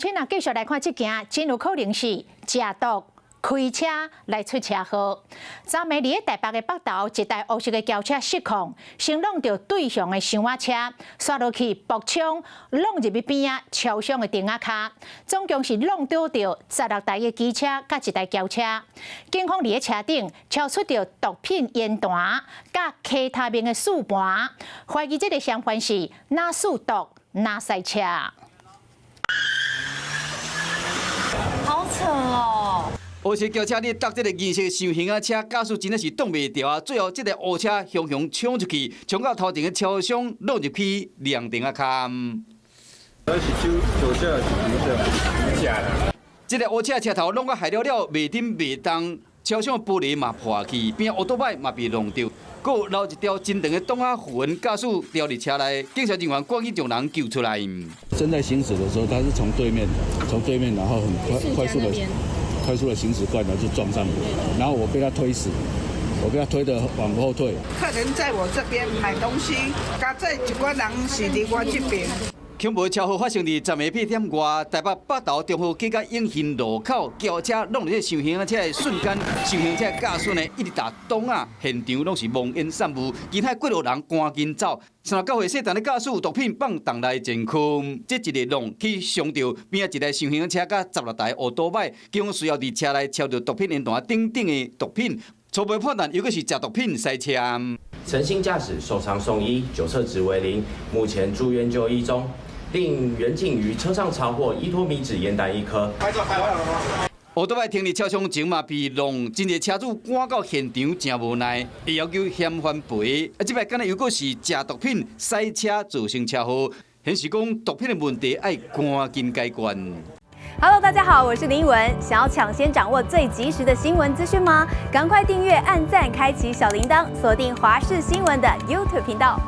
親啊，繼續來看這件，真有可能是食毒開車來出車禍。昨暝佇咧台北的北投，一台烏色的轎車失控，先挵著對向的箱仔車，煞落去爆衝，挵入去邊仔超商的亭仔跤，總共是挵倒著16台的機車佮一台轎車。警方佇咧車頂抄出著毒品煙彈佮 K 他命的試盤，懷疑這个嫌犯是若試毒若賽車。好扯哦！烏色轎車咧搭這个銀色箱型仔車，駕駛真的是擋袂牢啊！最後這个烏車雄雄衝出去，衝到頭前的超商，落入去涼亭仔跤。這是酒駕還是毒駕？這个烏車車頭攏甲害了了，袂振袂動，車廂玻璃嘛破去，邊仔烏多擺嘛被弄著，閣有留一條真長的擋仔符痕，駕駛掉佇車內，警察人員趕緊將人救出來。正在行駛的時候，他是從對面，從對面，然後很快快速的。快速的行駛過來就撞上我，然後我被他推死，我被他推得往後退。客人在我這邊買東西，佮這一寡人是佇我這邊。恐怖車禍發生佇昨暝8點外，台北北投中和街佮永興路口，轎車挵佇箱型車的瞬間，箱型車駕駛呢一直踏擋仔，現場攏是濃煙散霧，其他幾路人趕緊走。39歲細漢的駕駛毒品放洞內前空，這一个挵去傷著邊仔一台箱型車佮16台烏多擺，警方隨後佇車內抄著毒品煙彈等等的毒品，初步判斷猶閣是食毒品賽車。陳姓駕駛受傷送醫，酒測值為零，目前住院就醫中。另員警於車上查獲依托咪酯煙彈一顆。烏多擺停佇車廂前嘛被挵，真濟車主趕到現場誠無奈，會要求嫌犯賠。啊，這擺敢若猶閣是食毒品賽車造成車禍，顯示講毒品的問題愛趕緊解決。 Hello，大家好，我是林文。想要搶先掌握最及時的新聞資訊嗎？趕快訂閱、按讚、開啟小鈴鐺，鎖定華視新聞的 YouTube 頻道。